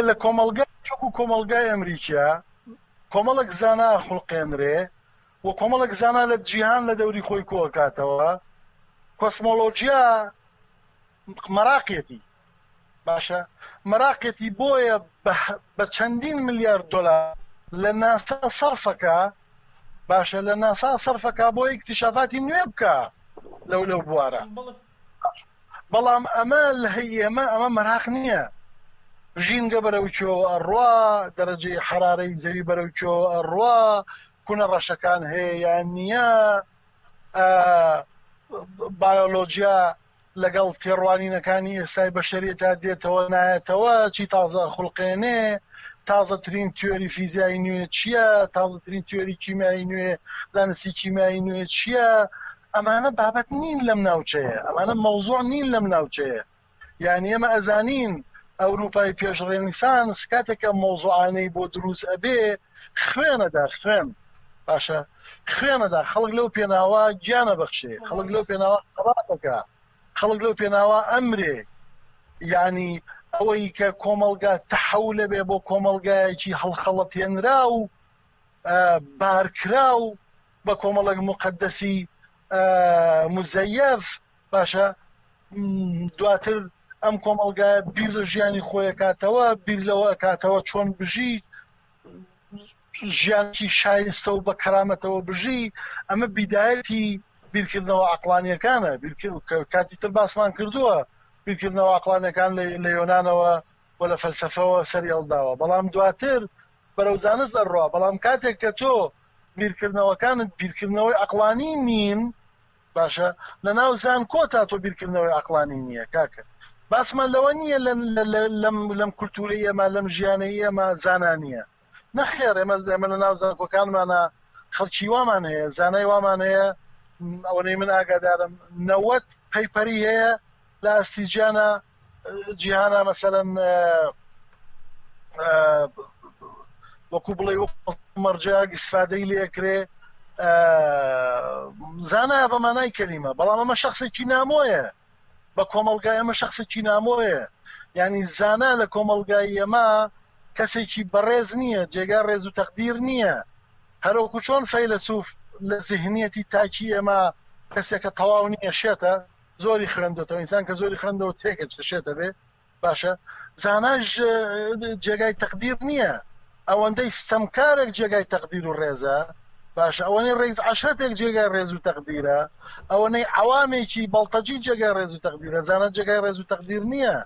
لە کۆمەڵگا چۆکو کۆمەڵگای ئەمریکیا کۆمەڵێک زانا ئەخوڵقێنرێ و کۆمەڵێک زانا لە جیهان لە دەوری خۆی کۆکاتەوە کۆسمۆلۆژیا مەراقێتی باشە مەراقێتی بۆیە بە چەندین ملیار دۆلار لە ناسا سەرفەکە باشە لە ناسا سەرفەکە بۆ ئیکتیشافاتی نوێ بکە لەو لەو بوارە بەڵام ئەمە لە هەی ئێمە ئەمە مەراق نییە ژینگە بەرەو کوێوە ئەڕوا دەرەجەی حرارەی زەوی بەرەو کوێوە ئەڕوا کونە ڕەشەکان هەیە یان نییە بایۆلۆجیا لەگەڵ تێڕوانینەکانی ئێستای بەشەریەتا دێتەوە نایەتەوە چی تازە خوڵقێنێ تازەترین تیۆری فیزیایی نوێ چییە تازەترین تیۆری کیمیایی نوێ زانستی کیمیایی نوێ چییە ئەمانە بابەت نین لەم ناوچەیە ئەمانە مەوزوع نین لەم ناوچەیە یعنی ئێمە ئەزانین ئەوروپای پێش ڕێنیسانس کاتێک ئەم مەوزوعانەی بۆ دروست ئەبێ خوێنەدا خوێن باشە خوێنەدا خەڵک لەو پێناوە گیانە بەخشێ خەڵک لەو پێناوە خەباتەکە خەڵک لەو پێناوە ئەمرێ یعنی ئەوەی کە کۆمەڵگا تەحەولە بێ بۆ کۆمەڵگایەکی هەڵخەڵەتێنرا و بارکراو بە کۆمەڵێک مقدەسی مزەیەف باشە دواتر ئەم کۆمەڵگایە بیر لە ژیانی خۆی ئەکاتەوە بیر لەوە ئەکاتەوە چۆن بژی ژیانکی شایستە و بە کەرامەتەوە بژی ئەمە بیدایەتی بیرکردنەوە عقلانیەکانە کاتی تر باسمان کردووە بیرکردنەوە عقلانەکان لە یۆنانەوە و لە فەلسفەوە سەری هەڵداوە بەڵام دواتر بەرەو زانست ئەڕوا بەڵام کاتێک کە تۆ بیرکردنەوەکانت بیرکردنەوەی عقلانی نین باشە لەناو زانکۆتا تۆ بیرکردنەوەی عەقڵانی نییە کاکە باسمان لەوە نییە لەم لەم کولتوری ئێمە لەم ژیانەی ئێمە زانا نییە نەخێر ئێمە ئێمە لە ناو زانکۆکانمانە خەڵکی وامان هەیە زانای وامان هەیە ئەوەی من ئاگادارم 90 پەیپەری هەیە لە ئاستی جیانە جیهانە مەسەلەن وەکو بڵێ مەرجەیەک ئیسفادەی لێکرێ زانایە بە مانای کەلیمە بەڵام ئەمە شخصێکی نامۆیە بە کۆمەلگای ئەمە شخصێکی نامۆیە ینی زانا لە کۆمەلگای ئێمە کەسێکی بەڕێز نییە جێگا ڕێز و تەقدیر نییە هەروەکو چۆن فەیلەسوف لە زیهنیەتی تاکی ئێمە کەسێکە تەواو نییە شێتە زۆری خوێندۆتەوە ئینسان کە زۆری خوێندەوە تێکەچێ شێتە بێ باشە زاناش جێگای تەقدیر نییە ئەوەندەی ستەمکارێک جێگای تەقدیر و ڕێزە باشە ئەوەنەی ڕێز عشرەتێک جێگای ڕێز و تەقدیرە ئەوەنەی عوامێکی بەڵتەجی جێگای ڕێز و تەقدیرە زانە جێگای ڕێز و تەقدیر نییە.